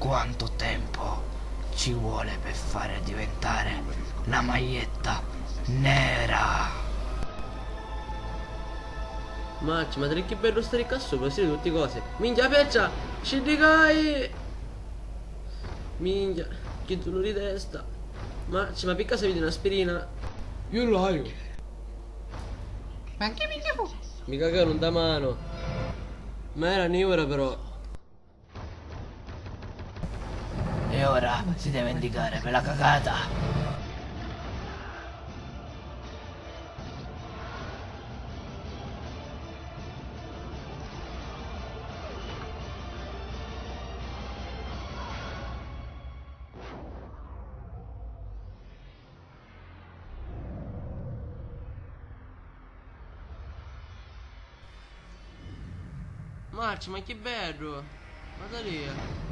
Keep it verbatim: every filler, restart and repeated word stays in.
Quantu tempu ci vuole per fare diventare la maglietta nera? Marci, ma tri chi beddu stari ccà sopra, si vidi tutti cosi. Minchia, peccia! Sciddicai! Minchia, chi duluri di testa. Marci, ma picca si vidi un'aspirina? Io l'haiu. Ma che minchia fu? Mi cagaru nta mano. Ma era niura però. E ora si deve indicare per la cagata. Marci, ma chi beddu! Ma da lì.